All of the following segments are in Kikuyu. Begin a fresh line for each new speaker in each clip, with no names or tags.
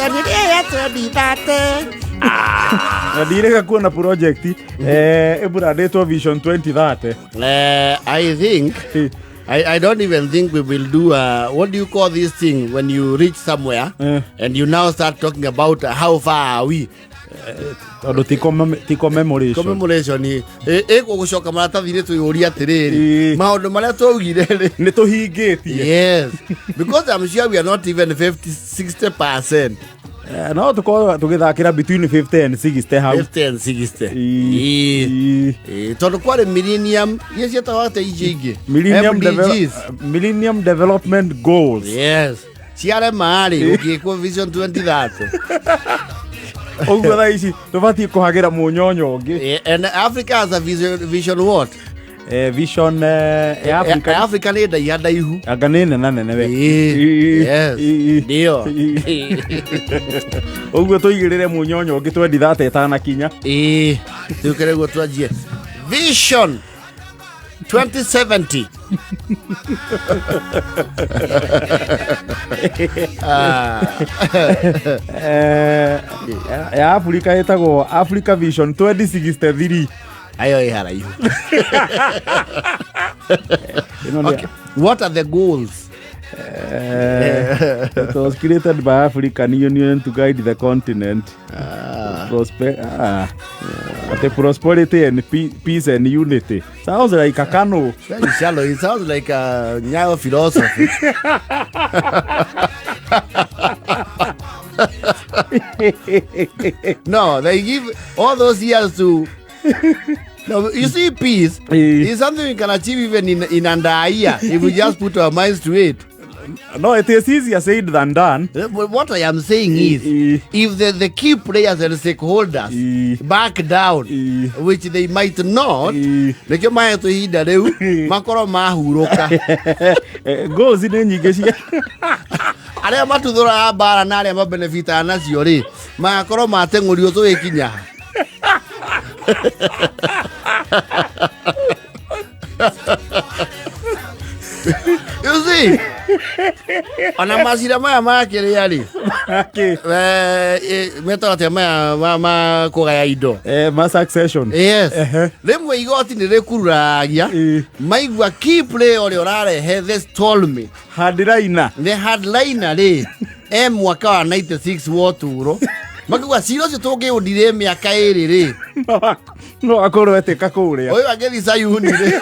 Ya 2030.
Na ndirĩga kuona project ĩbrandĩtwo Vision 2030.
I think I don't even think we will do what do you call this thing when you reach somewhere and you now start talking about how far are we?
Tondũ ti commemoration.
Commemoration ĩgũgũcoka maratathi-inĩ twĩyũrie atĩrĩrĩ, maũndũ marĩa twaugire rĩ,
nĩ tũhingĩtie?
Yes, because I'm sure we are not even 50 60%.
No tũkorwo tũgĩthakĩra between 50 and 60 hau.
50 and 60.
Ĩĩ.
Ĩĩ, tondũ kwarĩ millennium iria ciĩtagwo atĩa icio ingĩ?
Millennium,
MDGs.
Millennium Development Goals.
Yes, ciarema rĩ, gũgĩkwo Vision 2030.
Ũguo thaa ici tũbatiĩ kũhagĩra mũnyonyo ũngĩ.
And Africa has a vision, vision what?
Vision ya Africa.
Africa nĩ ndaiha ndaihu.
Anga nĩ nena nene we.
Ĩĩ, yes. Ndio.
Ũguo tũigĩrĩre mũnyonyo ũngĩ 2030 ĩtanakinya.
Ĩĩ, tũkere guo twanjie Vision 2070. Ah.
Ya Africa ĩtagwo Africa Vision 2063.
Ayo ĩ haraihu.
Ĩno nĩ-
Okay. What are the goals?
It was created by African Union to guide the continent. The prosperity and peace and unity. Sounds like a canoe.
Very shallow. It sounds like a Nyayo philosophy. No, they give all those years to. No, you see, peace is something we can achieve even in under a year if we just put our minds to it.
No, it is easier said than done.
But what I am saying is, if the key players and stakeholders back down, which they might not, nĩkĩo mahetwo ihinda rĩu makorwo mahurũka.
Goals nĩ nyingĩ cia
Arĩa matuthũraga mbara na arĩa mabenefitaga nacio rĩ, magakorwo mateng'ũrio tũgĩkinya ha. You see, ona macira maya makĩrĩa rĩ,
Akĩ.
Metagwo atĩa maya ma kũgaya indo?
Ma succession.
Yes. Rĩmwe igoti nĩ rĩkururagia maigua key player ũrĩa ũrarehe the stormy
Hardliner.
The hardliner rĩ, e mwaka wa 96 woturo makiuga cira ũcio tũngĩũndire mĩaka 2 rĩ,
No akorwo etĩka kũrĩa.
Ũyũ angĩthi Sayuni rĩ,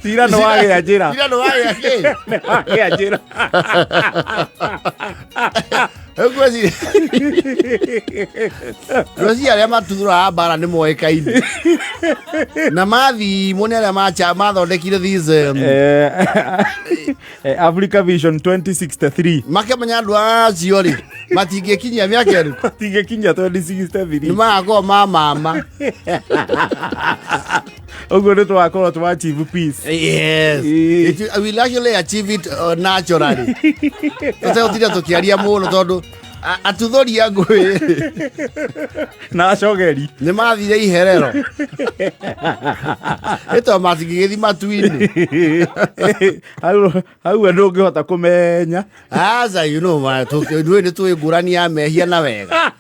Cira nĩ wagĩa njĩra.
Cira nĩ wagĩa kĩ?
Nĩ wagĩa njĩra.
Ngwĩciria arĩa matuthũraga mbara nĩ moĩkaine na mathimwo nĩ arĩa mathondekire these
Africa Vision 2063.
Makĩmenya andũ acio rĩ matingĩkinyia mĩaka ĩrĩkũ.
Tigĩkinya 2063.
Nĩ magakorwo ma mama.
Ũguo nĩ twakorwo twa achieve peace.
Yes. It will actually achieve it naturally. Tũtegũtinda tũkĩaria mũno tondũ atuthũri a ngũĩ
na acogeri
nĩ mathire iherero nĩ tondũ matingĩgĩthi matu-inĩ.
Hau we ndũngĩhota kũmenya.
Aca, you know, ma, ithuĩ nĩ tũĩ ngũrani ya mehia na wega.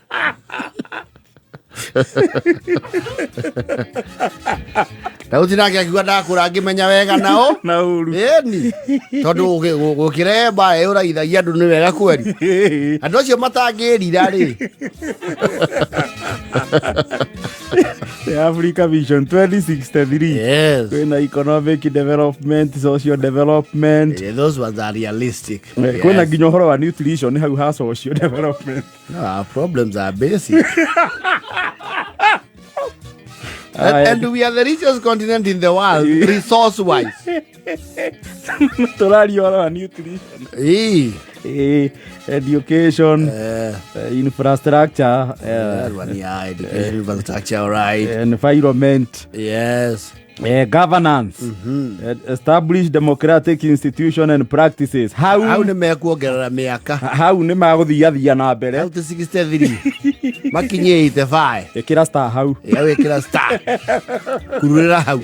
Daudi nake akiuga ndakũra ngĩmenya wega nao
na ũru.
Ĩni tondũ gũkĩrehe mbara ĩũragithagia andũ nĩ wega kweri andũ acio matangĩrira rĩ.
The Africa Vision 2063. Kwĩna economic development, social development.
Yeah, those ones are realistic.
Kwĩna nginya ũhoro wa nutrition hau ha social development.
No, our problems are basic. And we are the richest continent in the world, resource wise.
Tũraria ũhoro wa nutrition. Education, infrastructure,
That one, yeah, education, infrastructure, all right.
Environment, governance, establish democratic institution and practices. Hau
Hau nĩ mekuongerera mĩaka.
Hau nĩ magũthiathia na mbere.
Hau ti 63 makinyie 85.
Ĩkĩra star hau.
Hau ĩkĩra star kururĩra hau.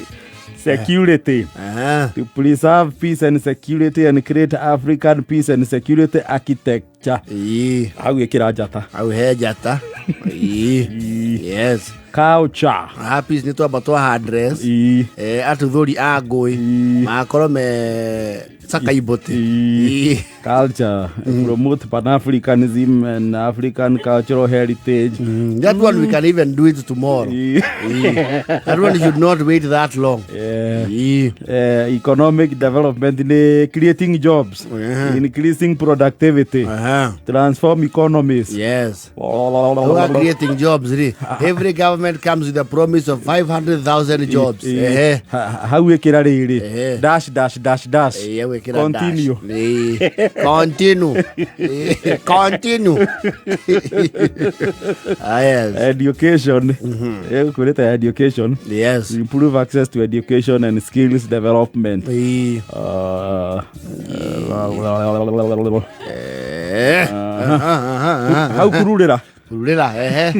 Security.
Aha.
To preserve peace and security and create African peace and security architecture.
Ĩĩ.
Hau ĩkĩra njata.
Hau he njata. Ĩĩ. Yes.
Culture.
Happy nĩ twamba twa address.
Ĩĩ.
Atuthũri a ngũĩ
Ĩĩ.
makorwo me cakaibũtĩ.
Ĩĩ.
Ĩĩ.
Culture. Promote Pan-Africanism and African cultural heritage.
That one we can even do it tomorrow.
Ĩĩ.
Ĩĩ. That one should not wait that long.
Yeah.
Ĩĩ.
Economic development ni creating jobs,
Yeah.
increasing productivity,
Aha.
transform economies.
Yes. We are creating jobs. Really. Every government comes with a promise of 500,000 jobs. Ehe.
Hau ĩkĩra rĩrĩ
Ehe.
Dash dash dash dash.
Eh, wĩkĩra dash.
Continue.
Ĩĩ. Continue. Ĩĩ. Continue. Ah, yes.
Education. Ĩgũkwĩrĩte education.
Yes.
Improve access to education and skills development.
Ĩĩ. Eh. Aha, aha, aha.
Hau kururĩra.
Kururĩra, ehe.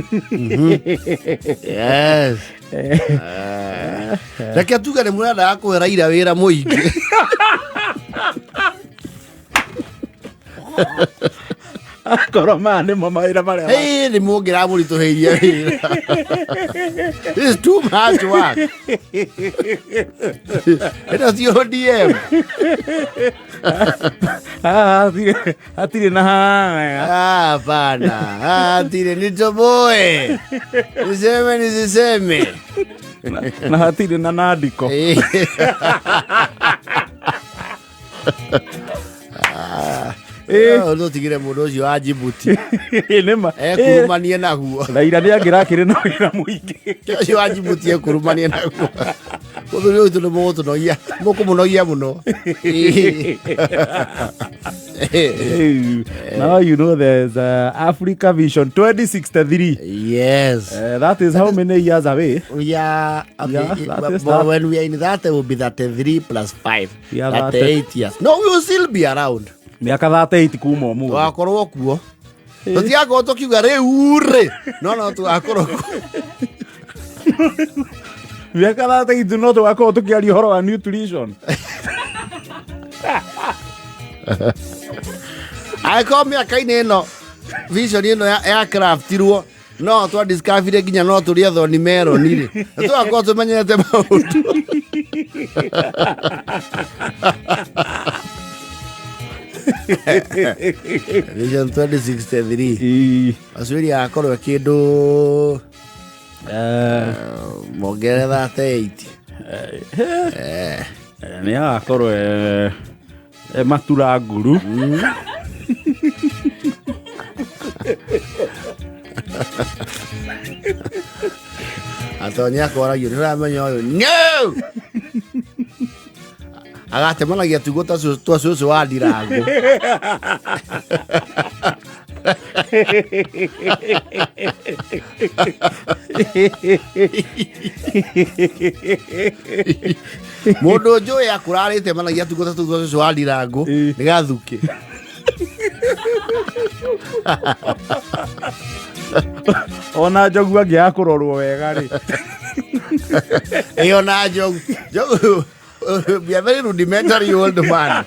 Yes. Eh. Reke tuge nĩ mũrendaga kũhe Raila wĩra mũingĩ.
Akorwo maya nĩmo mawĩra marĩa
Hey, nĩ mũngĩramũritũhĩirie wĩra. This is too much work. Ĩno ti ODM.
Haha hatirĩ na haha.
Ah, hapana. Ah, tire nitoboe. Niseme nisiseme.
Na hatirĩ na nandiko.
Eh.
Eh.
Ah, Tũtigire mũndũ ũcio wa Djibouti.
Nĩma.
Ekurumanie naguo.
Raila nĩ angĩrakĩrĩ na wĩra mũingĩ.
Ũcio wa Djibouti ekurumanie naguo. Mũthuri ũyũ nĩ mũgũtũnogia. Mũkũmũnogia mũno.
Hey, now you know there's Africa Vision 2063.
Yes.
That is how many years away?
Yeah, okay.
Yeah, that
but,
is
but
that.
when we are in that, it will be 33 plus 5.
Yeah,
38 years. No, we will still be around.
Mĩaka 38 kuma ũmũthĩ.
Tũgakorwo kuo. Tũtigakorwo tũkiuga rĩu rĩ. No, tũgakorwo kuo.
Mĩaka 38 no tũgakorwo tũkĩaria ũhoro wa nutrition.
Angĩkorwo mĩaka-inĩ ĩno vision ĩno ya craftirwo no twa discover nginya no tũrĩe thoni meroni rĩ. Na tũgakorwo tũmenyete maũndũ. Vision 2063.
Ĩĩ.
Aswiri agakorwo e kĩndũ
Eh,
mongerere 38.
nĩ agakorwo e matura nguru.
Atonyi akoragio nĩ ũramenya ũyũ no agatemanagia tugo ta twa cũcũ wa ndirangũ. Mũndũ njũĩ akũrarĩtemanagia tugo ta tũu twa cũcũ wa ndirangũ
Ĩĩ.
nĩ gathukĩ.
Ona njogu angĩaga kũrorwo wega rĩ.
Ĩyo na njogu njogu be a very rudimentary old man.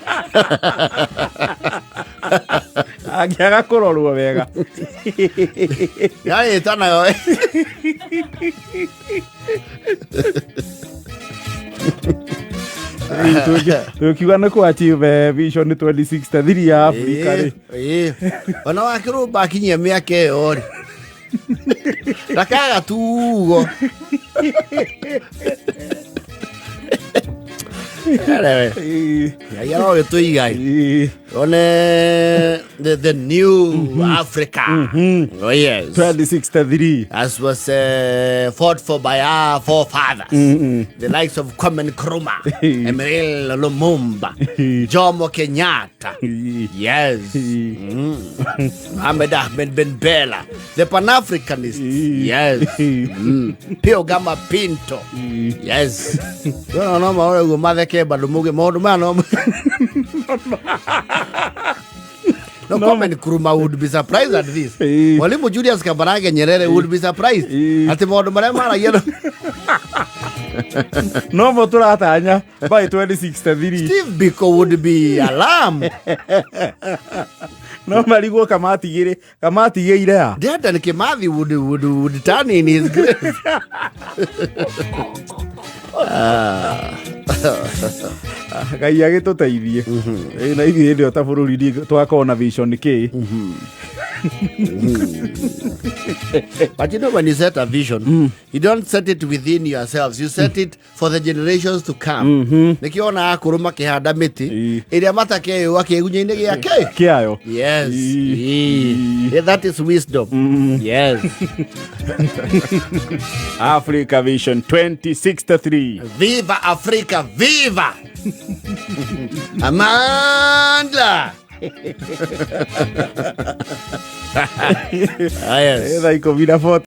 Angĩaga kũrorwo wega.
Yarĩtanaga
Tũkiuga nĩ kũ achieve vision 2063 ya Africa rĩ.
Ĩĩ. Ona wakĩrũmba akinyia mĩaka ĩyo rĩ ndakaga tugo. Anyway,
Ĩĩ.
Ngai arogĩtũiga
Ĩĩ.
one the new Africa. Oh, yes.
2063.
As was fought for by our forefathers, the likes of Kwame Nkrumah, Emile Lumumba, Jomo Kenyatta. Yes. Ahmed Ahmed Ben Bella, the Pan Africanists. Yes. Pio Gama Pinto. Yes. No, no, maũndũ matheke bado muge maũndũ maya no. No, Kwame Nkrumah would be surprised at this.
Eh.
Mwalimu Julius Kambarage Nyerere would be surprised.
Eh.
Ati maũndũ marĩa maragia no.
Nomo tũratanya by 2063.
Steve Biko would be alarmed.
No marigwo kamatigĩrĩ kamatigĩire a.
Dedan Kimathi would turn in his grave.
Ngai agĩtũteithie. Ĩ, na ithuĩ hĩndĩ ĩyo ta bũrũri twakorwo na vision kĩ.
But you know, when you set a vision, you don't set it within yourselves. You set it for the generations to come. Nĩkĩo ona akũrũ makĩhanda mĩtĩ ĩrĩa matakeyũa kĩgunyĩ-inĩ gĩake.
Kĩayo.
Yes. Yeah, that is wisdom. Yes.
Africa Vision 2063.
Viva Africa, viva! Amandla! Ah, yes.
Thaa 10:40.